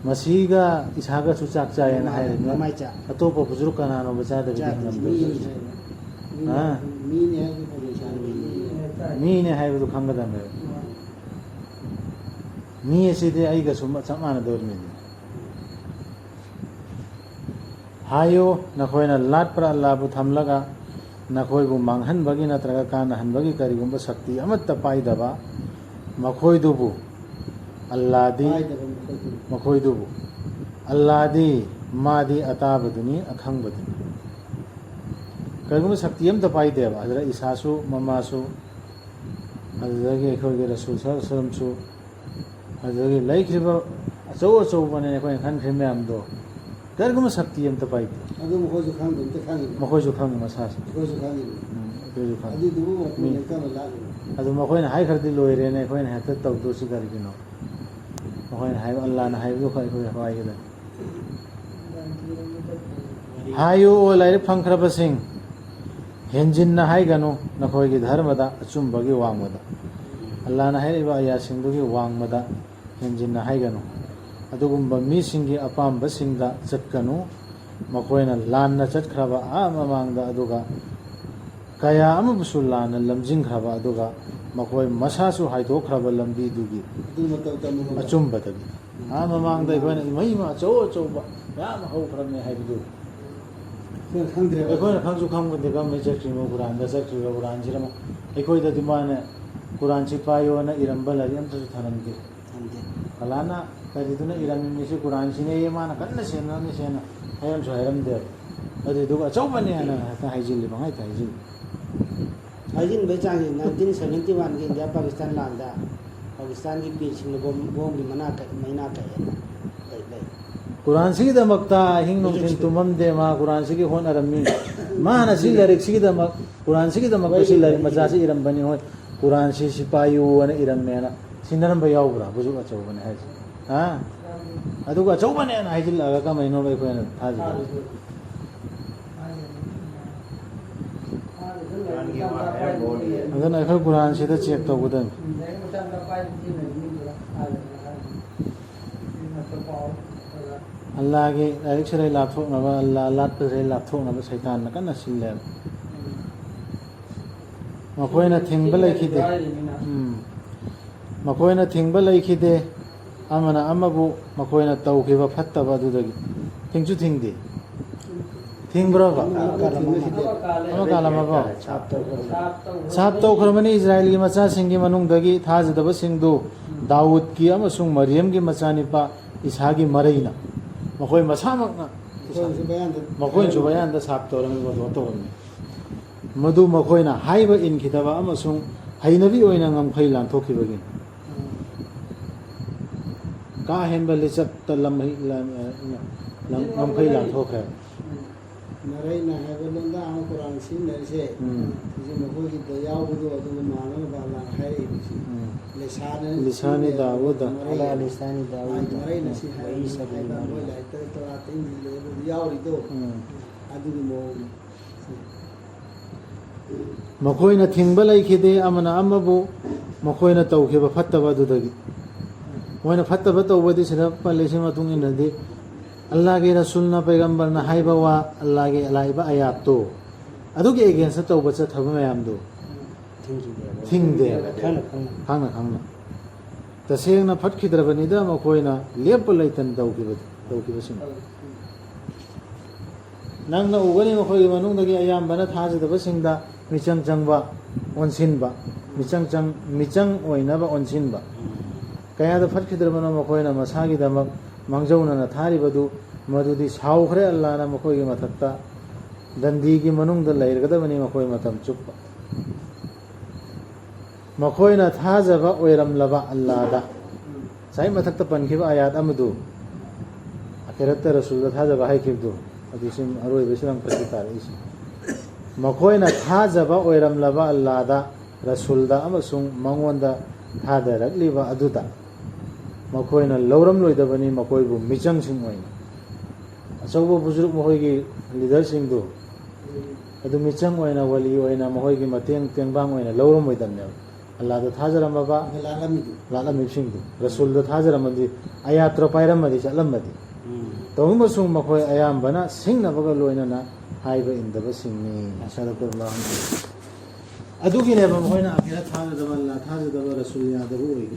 ꯃꯁꯤꯒ ꯏꯁꯥꯒꯁꯨ ꯆꯥꯛ ꯆꯥꯏꯌꯦꯅ ꯍꯥꯏꯔꯤꯕꯅ ꯃꯃꯥꯏ ꯆꯥ꯫ ꯑꯇꯣꯞꯄ ꯕꯨꯖꯨꯔꯨꯛ ꯀꯅꯥꯅꯣꯕ ꯆꯥꯗꯕꯤꯗ ꯆꯥꯗꯦ, ꯍꯤꯡꯉꯝꯗꯣꯏꯁꯦ? ꯃꯤꯅꯦ ꯍꯥꯏꯁꯦ꯫ ꯍꯥ? ꯃꯤꯅꯦ ꯍꯥꯏꯁꯦ ꯐꯖꯩ ꯁꯥꯔ ꯃꯤꯅꯦ꯫ ꯃꯤꯅꯦ ꯍꯥꯏꯕꯗꯨ ꯈꯪꯒꯗꯕꯅꯦꯕ꯫ ꯃꯤ ꯑꯁꯤꯗꯤ ꯑꯩꯒꯁꯨ ꯆꯞ ꯃꯥꯟꯅꯗꯧꯔꯤꯕꯅꯤ꯫ ꯍꯥꯏꯌꯨ, ꯅꯈꯣꯏꯅ ꯂꯥꯠꯄ꯭ꯔꯥ ꯑꯜꯂꯥꯕꯨ ꯊꯝꯂꯒ ꯅꯈꯣꯏꯕꯨ ꯃꯥꯡꯍꯟꯕꯒꯤ ꯅꯠꯇ꯭ꯔꯒ ꯀꯥꯟꯅꯍꯟꯕꯒꯤ ꯀꯔꯤꯒꯨꯝꯕ ꯁꯛꯇꯤ ꯑꯃꯠꯇ ꯄꯥꯏꯗꯕ ꯃꯈꯣꯏꯗꯨꯕꯨ ꯑꯜꯂꯥꯗꯤ ꯄꯥꯏꯗꯕ ꯃꯈꯣꯏꯗꯨꯕꯨ꯫ ꯃꯈꯣꯏꯗꯨꯕꯨ꯫ ꯑꯜꯂꯥꯗꯤ ꯃꯥꯗꯤ ꯑꯇꯥꯕꯗꯨꯅꯤ, ꯑꯈꯪꯕꯗꯨꯅꯤ꯫ ꯀꯔꯤꯒꯨꯝꯕ ꯁꯛꯇꯤ ꯑꯃꯠꯇ ꯄꯥꯏꯗꯦꯕ꯫ ꯍꯖꯔꯠ ꯏꯁꯥꯁꯨ, ꯃꯃꯥꯁꯨ, ꯑꯗꯨꯗꯒꯤ ꯑꯩꯈꯣꯏꯒꯤ ꯔꯁꯨꯜ ꯁꯜꯂꯜꯂꯥꯍꯨ ꯑꯂꯩꯍꯤ ꯋꯥꯁꯜꯂꯝꯁꯨ, ꯑꯗꯨꯗꯒꯤ ꯂꯩꯈ꯭ꯔꯤꯕ ꯑꯆꯧ ꯑꯆꯧꯕꯅꯦ ꯑꯩꯈꯣꯏꯅ ꯈꯟꯈ꯭ꯔꯤꯕ ꯃꯌꯥꯝꯗꯣ, ꯀꯔꯤꯒꯨꯝꯕ ꯁꯛꯇꯤ ꯑꯝꯇ ꯄꯥꯏꯗꯦ꯫ ꯑꯗꯨ ꯃꯈꯣꯏꯁꯨ ꯈꯪꯗꯦ, ꯑꯝꯇ ꯈꯪꯉꯤꯕ꯫ ꯃꯈꯣꯏꯁꯨ ꯈꯪꯉꯤ ꯃꯁꯥꯁꯨ꯫ ꯑꯩꯈꯣꯏꯁꯨ ꯈꯪꯉꯤꯕ꯫ ꯎꯝ, ꯑꯩꯈꯣꯏꯁꯨ ꯈꯪꯉꯤ꯫ ꯑꯗꯨꯗꯨꯕꯨ ꯃꯈꯣꯏꯅ ꯃꯤ ꯀꯔꯝꯕ ꯂꯥꯠꯂꯤꯅꯣ? ꯑꯗꯨ ꯃꯈꯣꯏꯅ ꯍꯥꯏꯈ꯭ꯔꯗꯤ ꯂꯣꯏꯔꯦꯅꯦ, ꯑꯩꯈꯣꯏꯅ ꯍꯦꯛꯇ ꯇꯧꯗꯣꯏꯁꯤ ꯀꯔꯤꯒꯤꯅꯣ? ꯃꯈꯣꯏꯅ ꯍꯥꯏꯕ, ꯑꯜꯂꯥꯅ ꯍꯥꯏꯕꯗꯨ ꯈꯛ ꯑꯩꯈꯣꯏ ꯍꯥꯏꯒꯗꯕꯅꯤ꯫ ꯍꯥꯏꯌꯨ, ꯑꯣ ꯂꯥꯏꯔꯤꯛ ꯐꯪꯈ꯭ꯔꯕꯁꯤꯡ, ꯍꯦꯟꯖꯤꯟꯅ ꯍꯥꯏꯒꯅꯨ ꯅꯈꯣꯏꯒꯤ ꯙꯔꯃꯗ ꯑꯆꯨꯝꯕꯒꯤ ꯋꯥꯡꯃꯗ꯫ ꯑꯜꯂꯥꯅ ꯍꯥꯏꯔꯤꯕ ꯑꯌꯥꯁꯤꯡꯗꯨꯒꯤ ꯋꯥꯡꯃꯗ ꯍꯦꯟꯖꯤꯟꯅ ꯍꯥꯏꯒꯅꯨ꯫ ꯑꯗꯨꯒꯨꯝꯕ ꯃꯤꯁꯤꯡꯒꯤ ꯑꯄꯥꯝꯕꯁꯤꯡꯗ ꯆꯠꯀꯅꯨ꯫ ꯃꯈꯣꯏꯅ ꯂꯥꯟꯅ ꯆꯠꯈ꯭ꯔꯕ ꯑꯥ ꯃꯃꯥꯡꯗ, ꯑꯗꯨꯒ ꯀꯌꯥ ꯑꯃꯕꯨꯁꯨ ꯂꯥꯟꯅ ꯂꯝꯖꯤꯡꯈ꯭ꯔꯕ, ꯑꯗꯨꯒ ꯃꯈꯣꯏ ꯃꯁꯥꯁꯨ ꯍꯥꯏꯗꯣꯛꯈ꯭ꯔꯕ ꯂꯝꯕꯤꯗꯨꯒꯤ ꯑꯗꯨ ꯃꯇꯧ ꯇꯝꯃꯨ꯫ ꯑꯆꯨꯝꯕꯗꯒꯤ꯫ ꯑꯥ, ꯃꯃꯥꯡꯗ ꯑꯩꯈꯣꯏꯅ ꯏꯃꯩ ꯏꯃꯥ ꯑꯆꯧ ꯑꯆꯧꯕ ꯃꯌꯥꯝ ꯍꯧꯈ꯭ꯔꯕꯅꯦ ꯍꯥꯏꯕꯗꯨ꯫ ꯑꯩꯈꯣꯏꯅ ꯈꯪꯗ꯭ꯔꯦꯕ꯫ ꯑꯩꯈꯣꯏꯅ ꯈꯪꯁꯨ ꯈꯪꯕꯗꯤ ꯀꯔꯝꯍꯥꯏꯅ ꯆꯠꯈ꯭ꯔꯤꯅꯣ? ꯀꯨꯔꯥꯟꯗ ꯆꯠꯈ꯭ꯔꯤꯕ, ꯀꯨꯔꯥꯟꯁꯤꯗ ꯑꯃ ꯑꯩꯈꯣꯏꯗꯗꯤ ꯃꯥꯅ ꯀꯨꯔꯥꯟꯁꯤ ꯄꯥꯏꯌꯣꯅ ꯏꯔꯝꯕ ꯂꯥꯏꯔꯤꯛ ꯑꯝꯇꯁꯨ ꯊꯝꯂꯝꯗꯦ꯫ ꯊꯝꯗꯦ꯫ ꯑꯜꯂꯥꯅ ꯀꯔꯤꯗꯨꯅ ꯏꯔꯝꯃꯤꯁꯤ ꯀꯨꯔꯥꯟꯁꯤꯅꯦ, ꯃꯥꯅ ꯀꯟꯅ ꯁꯦꯟꯅꯔꯝꯃꯤ ꯁꯦꯟꯅ ꯍꯥꯏꯔꯝꯁꯨ ꯍꯥꯏꯔꯝꯗꯦꯕ꯫ ꯑꯗꯨꯗꯨꯒ ꯑꯆꯧꯕꯅꯦ ꯍꯥꯏꯅ ꯍꯦꯛꯇ ꯍꯥꯏꯖꯤꯜꯂꯤ, ꯄꯪꯍꯥꯏꯇ ꯍꯥꯏꯖꯤꯜꯂꯤ꯫ ꯍꯥꯏꯖꯤꯟꯕꯩ ꯆꯥꯡꯁꯦ, ꯅꯥꯏꯟꯇꯤꯟ ꯁꯚꯦꯟꯇꯤ ꯋꯥꯟꯒꯤ ꯏꯟꯗꯤꯌꯥ ꯄꯥꯀꯤꯁꯇꯥꯟ ꯂꯥꯟꯗ ꯄꯥꯀꯤꯁꯇꯥꯟꯒꯤ ꯕꯤꯔꯁꯤꯡꯅ ꯕꯣꯝ, ꯕꯣꯝꯒꯤ ꯃꯅꯥ ꯀꯛ-, ꯃꯩꯅꯥ ꯀꯛꯑꯦꯅ ꯂꯩ, ꯂꯩ꯫ ꯀꯨꯔꯥꯟꯁꯤꯒꯤꯗꯃꯛꯇ ꯑꯍꯤꯡ ꯅꯨꯡꯊꯤꯜ ꯍꯧꯖꯤꯛꯁꯨ ꯇꯨꯝꯃꯝꯗꯦ ꯃꯥ, ꯀꯨꯔꯥꯟꯁꯤꯒꯤ ꯍꯣꯠꯅꯔꯝꯃꯤ꯫ ꯃꯥꯅ ꯁꯤ ꯂꯥꯏꯔꯤꯛꯁꯤꯒꯤꯗꯃꯛ, ꯀꯨꯔꯥꯟꯁꯤꯒꯤꯗꯃꯛꯇ ꯁꯤ ꯂꯥꯏꯔꯤꯛ ꯃꯆꯥꯁꯤ ꯏꯔꯝꯕꯅꯤ꯫ ꯍꯣꯏ, ꯀꯨꯔꯥꯟꯁꯤ ꯁꯤ ꯄꯥꯏꯌꯨ ꯍꯥꯏꯅ ꯏꯔꯝꯃꯦꯅ ꯁꯤꯟꯅꯔꯝꯕ ꯌꯥꯎꯕ꯭ꯔꯥ? ꯕꯨꯖꯨꯛ ꯑꯆꯧꯕꯅꯦ ꯍꯥꯏꯁꯦ꯫ ꯍꯥ? ꯑꯗꯨꯒ ꯑꯆꯧꯕꯅꯦꯅ ꯍꯥꯏꯖꯤꯜꯂꯛꯑꯒ ꯀꯃꯥꯏꯅꯣ ꯑꯩꯈꯣꯏꯅ ꯊꯥꯖꯗꯣꯏꯁꯦ? ꯑꯗꯨꯅ ꯑꯩꯈꯣꯏ ꯀꯨꯔꯥꯟꯁꯤꯗ ꯆꯦꯛ ꯇꯧꯒꯗꯕꯅꯤ꯫ ꯑꯜꯂꯥꯒꯤ ꯂꯥꯏꯔꯤꯛꯁꯤꯗꯩ ꯂꯥꯞꯊꯣꯛꯅꯕ, ꯑꯜꯂꯥ ꯂꯥꯠꯄꯁꯤꯗꯩ ꯂꯥꯞꯊꯣꯛꯅꯕ ꯁꯩꯇꯥꯟꯅ ꯀꯟꯅ ꯁꯤꯜꯂꯦꯕ꯫ ꯃꯈꯣꯏꯅ ꯊꯤꯡꯕ ꯂꯩꯈꯤꯗꯦ꯫ ꯎꯝ꯫ ꯃꯈꯣꯏꯅ ꯊꯤꯡꯕ ꯂꯩꯈꯤꯗꯦ꯫ ꯑꯃꯅ ꯑꯃꯕꯨ ꯃꯈꯣꯏꯅ ꯇꯧꯈꯤꯕ ꯐꯠꯇꯕ ꯑꯗꯨꯗꯒꯤ꯫ ꯊꯤꯡꯁꯨ ꯊꯤꯡꯗꯦ꯫ ꯊꯤꯡꯕ꯭ꯔꯣꯕ? ꯑꯃ ꯀꯥꯜꯂꯝꯃꯕꯣ? ꯁꯥꯞ ꯇꯧꯈ꯭ꯔꯕꯅꯤ ꯏꯁꯔꯥꯌꯦꯜꯒꯤ ꯃꯆꯥꯁꯤꯡꯒꯤ ꯃꯅꯨꯡꯗꯒꯤ ꯊꯥꯖꯗꯕꯁꯤꯡꯗꯨ, ꯗꯥꯎꯗꯀꯤ ꯑꯃꯁꯨꯡ ꯃꯔꯤꯌꯝꯒꯤ ꯃꯆꯥꯅꯤꯄꯥ ꯏꯁꯥꯒꯤ ꯃꯔꯩꯅ꯫ ꯃꯈꯣꯏ ꯃꯁꯥꯃꯛꯅ ꯃꯈꯣꯏꯅꯁꯨ ꯃꯌꯥꯝꯗ ꯃꯈꯣꯏꯅꯁꯨ ꯃꯌꯥꯝꯗ ꯁꯥꯞ ꯇꯧꯔꯝꯃꯤ, ꯕꯣꯗꯣ ꯇꯧꯔꯝꯃꯤ꯫ ꯃꯗꯨ ꯃꯈꯣꯏꯅ ꯍꯥꯏꯕ ꯏꯟꯈꯤꯗꯕ ꯑꯃꯁꯨꯡ ꯍꯩꯅꯕꯤ ꯑꯣꯏꯅ ꯉꯝꯈꯩ ꯂꯥꯟꯊꯣꯛꯈꯤꯕꯒꯤꯅꯤ꯫ ꯀꯥ ꯍꯦꯟꯕ ꯂꯤꯆꯠꯇ ꯂꯝꯍꯩ-, ꯂꯝ-, ꯂꯝ-, ꯉꯝꯈꯩ ꯂꯥꯟꯊꯣꯛꯈ꯭ꯔꯦ꯫ ꯃꯔꯩꯅ ꯍꯥꯏꯕ ꯂꯣꯟꯗꯥ ꯑꯃ ꯀꯨꯔꯥꯟ ꯁꯤꯖꯤꯟꯅꯔꯤꯁꯦ, ꯎꯝ꯫ ꯍꯧꯖꯤꯛ ꯃꯈꯣꯏꯒꯤꯗ ꯌꯥꯎꯕꯗꯣ ꯑꯗꯨꯒ ꯃꯥꯟꯅꯅꯕ ꯑꯜꯂꯥꯅ ꯍꯥꯏꯔꯛꯏꯕꯁꯤ꯫ ꯎꯝ꯫ ꯂꯤꯁꯥꯅ ꯂꯤꯁꯥꯅꯤ ꯁꯤꯖꯤꯟꯅꯩ ꯍꯥꯏꯕ ꯗꯥꯎꯗ꯫ ꯃꯔꯩ-, ꯑꯂꯥ ꯂꯤꯁꯥꯅꯤ ꯗꯥꯎꯗ꯫ ꯃꯔꯩꯅ ꯁꯤ ꯍꯥꯏꯔꯛꯏ ꯍꯥꯏꯕ ꯃꯣꯏ ꯂꯥꯏꯔꯤꯛꯇ ꯇꯣꯔꯥꯠꯇ ꯏꯟꯖꯤꯜꯗ ꯑꯗꯨ ꯌꯥꯎꯔꯤꯗꯣ, ꯎꯝ꯫ ꯑꯗꯨꯒꯤ ꯃꯑꯣꯡꯅꯤ꯫ ꯃꯈꯣꯏꯅ ꯊꯤꯡꯕ ꯂꯩꯈꯤꯗꯦ ꯑꯃꯅ ꯑꯃꯕꯨ, ꯃꯈꯣꯏꯅ ꯇꯧꯈꯤꯕ ꯐꯠꯇꯕ ꯑꯗꯨꯗꯒꯤ꯫ ꯃꯣꯏꯅ ꯐꯠꯇꯕ ꯇꯧꯕꯗꯤ ꯁꯤꯗ ꯄꯜꯂꯤꯁꯤ ꯃꯇꯨꯡ ꯏꯟꯅꯗꯤ, ꯑꯜꯂꯥꯍꯒꯤ ꯔꯁꯨꯜꯅ, ꯄꯩꯒꯝꯕꯔꯅ ꯍꯥꯏꯕ ꯋꯥ, ꯑꯜꯂꯥꯍꯒꯤ ꯂꯥꯛꯏꯕ ꯑꯌꯥꯠꯇꯣ, ꯑꯗꯨꯒꯤ against ꯇꯧꯕ ꯆꯠꯊꯕ ꯃꯌꯥꯝꯗꯣ ꯊꯤꯡꯈꯤꯗꯦꯕ꯫ ꯊꯤꯡꯗꯦꯕ꯫ ꯈꯪꯅ ꯈꯪꯅ꯫ ꯈꯪꯅ ꯈꯪꯅ꯫ ꯇꯁꯦꯡꯅ ꯐꯠꯈꯤꯗ꯭ꯔꯕꯅꯤꯗ ꯃꯈꯣꯏꯅ ꯂꯦꯞꯄ ꯂꯩꯇꯅ ꯇꯧꯈꯤꯕ, ꯇꯧꯈꯤꯕꯁꯤꯡ꯫ ꯅꯪꯅ ꯎꯒꯅꯤ, ꯃꯈꯣꯏꯒꯤ ꯃꯅꯨꯡꯗꯒꯤ ꯑꯌꯥꯝꯕꯅ ꯊꯥꯖꯗꯕꯁꯤꯡꯗ ꯃꯤꯆꯪ ꯆꯪꯕ, ꯑꯣꯟꯁꯤꯟꯕ, ꯃꯤꯆꯪ ꯆꯪ-, ꯃꯤꯆꯪ ꯑꯣꯏꯅꯕ ꯑꯣꯟꯁꯤꯟꯕ꯫ ꯀꯌꯥꯗ ꯐꯠꯈꯤꯗ꯭ꯔꯕꯅꯣ ꯃꯈꯣꯏꯅ ꯃꯁꯥꯒꯤꯗꯃꯛ ꯃꯥꯡꯖꯧꯅꯅ ꯊꯥꯔꯤꯕꯗꯨ, ꯃꯗꯨꯗꯤ ꯁꯥꯎꯈ꯭ꯔꯦ ꯑꯜꯂꯥꯅ ꯃꯈꯣꯏꯒꯤ ꯃꯊꯛꯇ, ꯗꯟꯗꯤꯒꯤ ꯃꯅꯨꯡꯗ ꯂꯩꯔꯒꯗꯕꯅꯤ ꯃꯈꯣꯏ ꯃꯇꯝ ꯆꯨꯞꯄ꯫ ꯃꯈꯣꯏꯅ ꯊꯥꯖꯕ ꯑꯣꯏꯔꯝꯂꯕ ꯑꯜꯂꯥꯗ, ꯉꯁꯥꯏ ꯃꯊꯛꯇ ꯄꯟꯈꯤꯕ ꯑꯥꯌꯥꯠ ꯑꯃꯗꯨ, ꯑꯈꯦꯔꯠꯇ ꯔꯁꯨꯜꯗ ꯊꯥꯖꯕ ꯍꯥꯏꯈꯤꯕꯗꯨ, ꯑꯗꯨꯁꯨ ꯑꯔꯣꯏꯕꯁꯤꯗ ꯑꯃꯨꯛ ꯄꯟꯈꯤ ꯇꯥꯔꯛꯏꯁꯤ꯫ ꯃꯈꯣꯏꯅ ꯊꯥꯖꯕ ꯑꯣꯏꯔꯝꯂꯕ ꯑꯜꯂꯥꯗ, ꯔꯁꯨꯜꯗ ꯑꯃꯁꯨꯡ ꯃꯉꯣꯟꯗ ꯊꯥꯗꯔꯛꯂꯤꯕ ꯑꯗꯨꯗ ꯃꯈꯣꯏꯅ ꯂꯧꯔꯝꯂꯣꯏꯗꯕꯅꯤ, ꯃꯈꯣꯏꯕꯨ ꯃꯤꯆꯪꯁꯤꯡ ꯑꯣꯏꯅ꯫ ꯑꯆꯧꯕ ꯕꯨꯖꯨꯔꯨꯛ ꯃꯈꯣꯏꯒꯤ ꯂꯤꯗꯔꯁꯤꯡꯗꯨ ꯑꯗꯨ ꯃꯤꯆꯪ ꯑꯣꯏꯅ, ꯋꯥꯂꯤ ꯑꯣꯏꯅ, ꯃꯈꯣꯏꯒꯤ ꯃꯇꯦꯡ ꯇꯦꯡꯕꯥꯡ ꯑꯣꯏꯅ ꯂꯧꯔꯝꯃꯣꯏꯗꯕꯅꯦꯕ꯫ ꯑꯜꯂꯥꯗ ꯊꯥꯖꯔꯝꯃꯕ, ꯑꯗꯨꯒ ꯂꯥꯠꯂꯝꯃꯤꯗꯨ꯫ ꯂꯥꯠꯂꯝꯃꯤꯕꯁꯤꯡꯗꯨ, ꯔꯁꯨꯜꯗ ꯊꯥꯖꯔꯝꯃꯗꯤ, ꯑꯌꯥꯇ꯭ꯔ ꯄꯥꯏꯔꯝꯃꯗꯤ, ꯆꯠꯂꯝꯃꯗꯤ꯫ ꯎꯝ꯫ ꯇꯧꯕꯁꯨ ꯃꯈꯣꯏ ꯑꯌꯥꯝꯕꯅ ꯁꯤꯡꯅꯕꯒ ꯂꯣꯏꯅꯅ ꯍꯥꯏꯕ ꯏꯟꯗꯕꯁꯤꯡꯅꯤ꯫ ꯁꯗꯛꯇ ꯑꯜꯂꯥꯍꯨ꯫ ꯑꯗꯨꯒꯤꯅꯦꯕ ꯃꯈꯣꯏꯅ ꯑꯈꯤꯔ ꯊꯥꯖꯗꯕ, ꯑꯜꯂꯥ ꯊꯥꯖꯗꯕ, ꯔꯁꯨꯜ ꯌꯥꯗꯕ ꯑꯣꯏꯔꯤꯗꯣ꯫